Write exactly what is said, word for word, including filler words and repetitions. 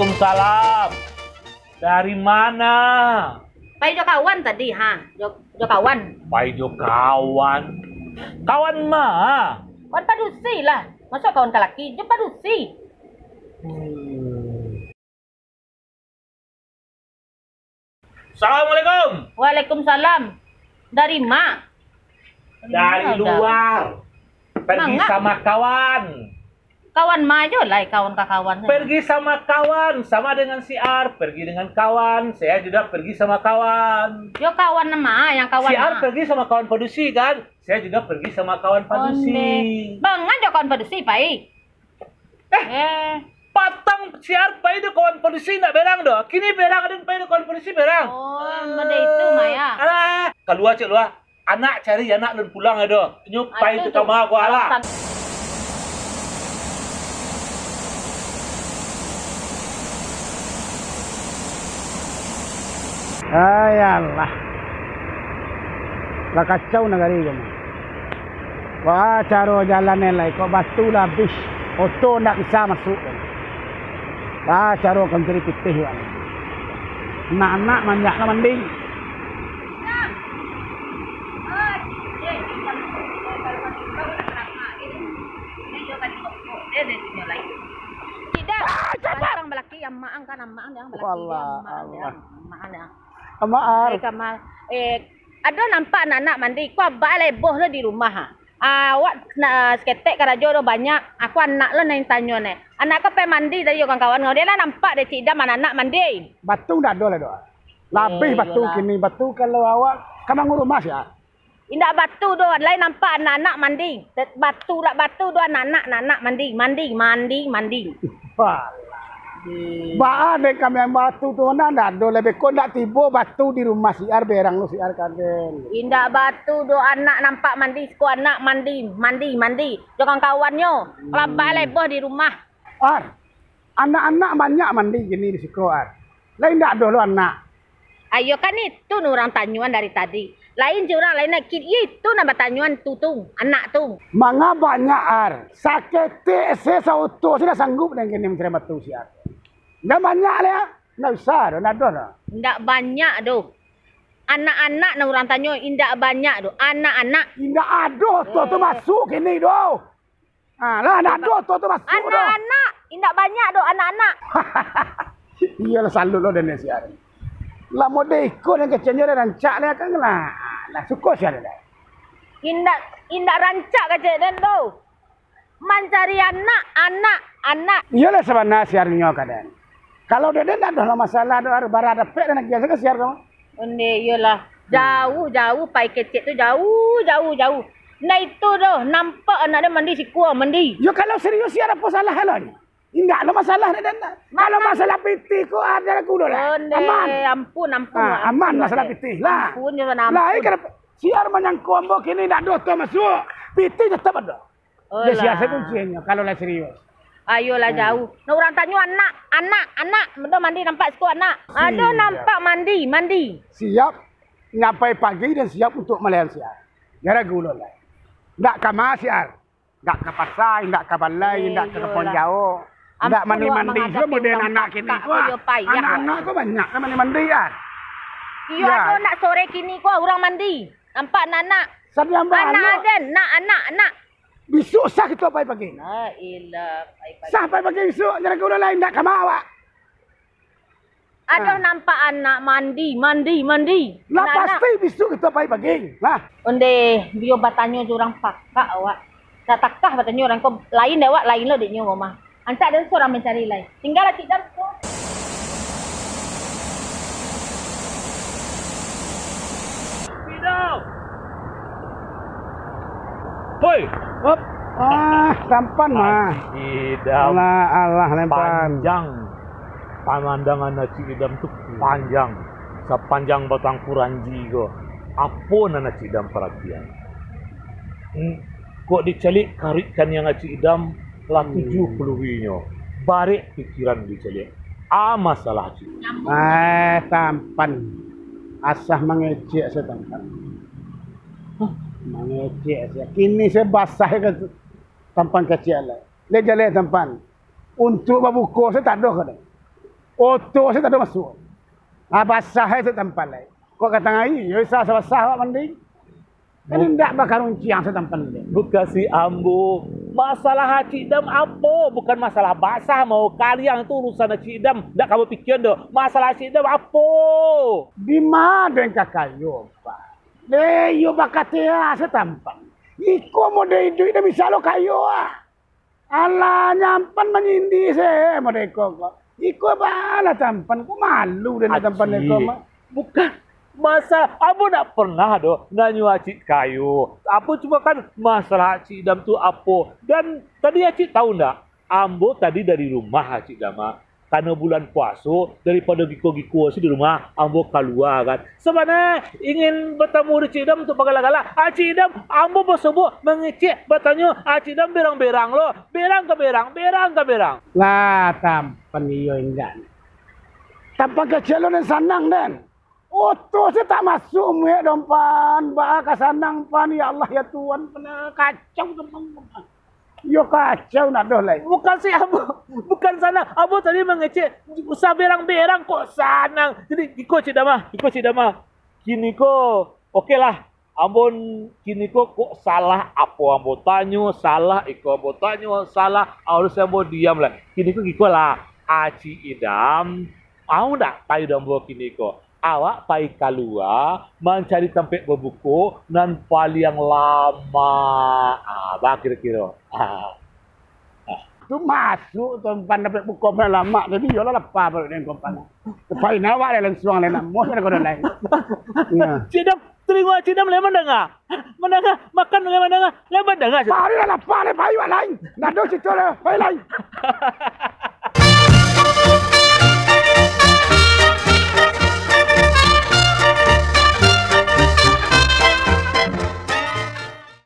Waalaikumsalam. Dari mana? Pai jo kawan tadi, ha? Jo, jo kawan. Pai jo kawan. Kawan ma? Kawan padusi lah. Masa kawan ka laki? Jo padusi. Hmm. Assalamualaikum. Waalaikumsalam. Dari ma? Dari luar. Pergi sama kawan. Kawan ma jo lai, kawan ka kawan. Pergi sama kawan, sama dengan si Ar, pergi dengan kawan, saya juga pergi sama kawan. Yo kawan ma, yang kawan si Ar ma? Pergi sama kawan padusi kan? Saya juga pergi sama kawan padusi. Onde. Banga jo kawan padusi, pai. Eh, eh. Patang si Ar pai do kawan polisi ndak berang do. Kini berang, aden pai do kawan polisi berang. Oh, mode itu, Maya. Alah, kalua cek lua. Anak cari anak lun pulang ado. Nyo pai tu kama ko alah. Ayalah. Lah kacau nagari ko mah. Wah, caro jalan nan lai, kok batu lah abih, oto ndak bisa masuak. Wah, caro ka mancari pitih wak. Anak-anak manjak lah mandi. Tidak, pantang balaki, amak ang kan, amak ang, balaki, amak ang, amak ang. Amak Ar. Eh, Kamal. Eh, ado nampak anak-anak mandi, ko abah leboh lo di rumah, ha. Ah, awak na-, saketek karajo do banyak. Aku anak lo nan tanyo ne. Anak ko pai mandi tadi jo kawan-kawan. Dia lah nampak dek Cik Idam anak-anak mandi. Batu ndak ado lah doh. Labih batu kini. Batu kalau awak ka mangurumah sia. Indak batu do, lai nampak anak-anak mandi. Batu lah batu do anak-anak, anak-anak mandi, mandi, mandi, mandi. Walah. Baa dek kami batu tu, nah, ndak ado, lebih ko ndak tibo batu di rumah si Ar, berang lu si Ar kaden. Indak batu do, anak nampak mandi, siko anak mandi, mandi, mandi. Jo kawan-kawannyo, labah leboh di rumah. Ar, anak-anak banyak mandi kini di siko, Ar. Lai ndak ado lo anak. Ayo kan itu nu urang tanyoan dari tadi. Lain je urang lain nak kit, iyo itu nan batanyoan tu, tu, anak tu. Manga banyak, Ar. Saketek se saoto se ndak sanggup dengan kini mancari batu si Ar. Ndak banyak le, ah. Ndak usah doh, ndak ado doh. Ndak banyak doh. Anak-anak nan urang tanyo indak banyak doh. Anak-anak. Indak ado oto tu masuk kini doh. Ah, lah, ndak ado oto tu masuk doh. Anak-anak, indak banyak doh anak-anak. Iyolah, salut lo den si Ar. Lah mode iko nan keceknyo dah rancak lah kan lah. Lah suko si Ar dah. Indak, indak rancak kecek den doh. Mancari anak, anak, anak. Iyolah sabana si Ar nyo kaden. Kalau dek den ndak ado lah masalah doh, Ar, bara dapek den agiah sajo si Ar ko. Onde, iyolah. Jauah, jauah, pai kecek tu jauah, jauah, jauah. Nah itu doh, nampak anak dia mandi siko, mandi. Yo kalau serius, si Ar apo salah lo ni? Indak lo masalah dek den. Kalau masalah pitih ko ado lagu doh lah. Onde, aman. Ampun, ampun, ah, ampun, aman masalah pitih lah. Ampun, yo, ampun. Lah, eh, kenapa si Ar manyangko ambo kini ndak ado oto masuk? Pitih tetap ado. Dia sia-sia kuncinyo, kalau lah serius. Ayolah, jauah. Nah, urang tanyo anak, anak, anak. Ado mandi nampak siko anak. Ado nampak mandi, mandi. Siap nyampai pagi dan siap untuk malayan si Ar. Jan ragu lo lai. Ndak ka ma si Ar. Ndak ka pasai, ndak ka balai, ndak ka kampung jauah. Ndak mandi-mandi juo model anak kini ko. Anak-anak ko banyak kan mandi-mandi, Ar. Iyo, ado nak sore kini ko urang mandi. Nampak anak-anak. Anak aden, nak anak, anak. Bisuak sah kito pai pagi. La ilah, pai pagi. Sah pai pagi bisuak, jan ragu lai, ndak ka ma awak. Ado nampak anak mandi, mandi, mandi. Lah pasti bisuak kito pai pagi. Lah. Onde, biar batanyo jo urang pakak awak. Ndak takah batanyo urang ko, lain dek awak, lain lo dek nyo mah. Rancak den surang mancari lai. Tinggal lah Cik Dam tu. Hoi! Hop. Ah, tampan mah. Cik Dam. Alah, alah, lempan. Panjang pamandangan Cik Dam tu, panjang. Sapanjang batang kuranji ko. Apo nan Cik Dam paratian? Hmm. Kok dicaliak karik kaniang Cik Idam, lah tujuah puluah inyo. Barek pikiran dicaliak. Ah, masalah Cik. Eh, tampan. Asah mangecek se tampan. Hah? Mangecek se. Kini se basah ka tampan kecek lai. Lai jaleh tampan. Untuak babuko se tadoh ka dek. Oto se tak ado masuak. Ah, basah se tampan lai. Kok ka tangah ari, yo bisa sabasah awak mandi. Kan indak bakarunciang se tampan lai. Bukasi ambo, masalah Acik Dam apo? Bukan masalah basah mau kariang, itu urusan Acik Dam. Ndak ka bapikian doh. Masalah Acik Dam apo? Dima den ka kayo, Pak? Deh, iyo bakatea se tampan. Iko model iduik den bisa lo kayo ah. Alah, nyampan manyindia se model iko ko. Iko baa lah tampan, ko malu den tampan iko mah. Bukan masalah, ambo ndak pernah doh nanyo Acik kayo. Apo cuma kan masalah Acik Dam tu apo? Dan tadi Acik tahu ndak? Ambo tadi dari rumah Acik Dam ah. Karano bulan puaso, daripado giko-giko se di rumah, ambo kalua kan. Sabana ingin batamu di Cik Dam untuak bagala-gala. Ah, Cik Dam, ambo basubuh mangecek, batanyo, ah, Cik Dam berang-berang lo. Berang ka berang, berang ka berang. Lah, tampan iyo indak. Tampan kecek lo den sanang den. Oto se tak masuak muek dong pan. Baa ka sanang pan, ya Allah, ya Tuhan, pernah kacau tampan. Yo kacau nak doh lai. Bukan se ambo, bukan sanang. Ambo tadi mangecek, usah berang-berang kok sanang. Jadi, iko Cik Dam ah, iko Cik Dam ah. Kini ko, oke lah. Ambo n-, kini ko kok salah apo ambo tanyo, salah iko ambo tanyo, salah, harus ambo diam lah. Kini ko iko lah, Acik Idam, mau ndak pai dek ambo kini ko? Awak pai kalua mancari tampek babuko nan paliang lamak. Ah, baa kiro-kiro? Ah. Tu masuak tu pan tampek buko nan lamak, jadi iyolah lapa paruik den ko pan. Pai awak lai lansuang lai nak muah ko lai. Nah. Cik Dam, talingo Cik Dam lai mandanga. Mandanga, makan lai mandanga, lai mandanga. Pai lah lapa lai, pai awak lai. Ndak ado carito lai, pai lai.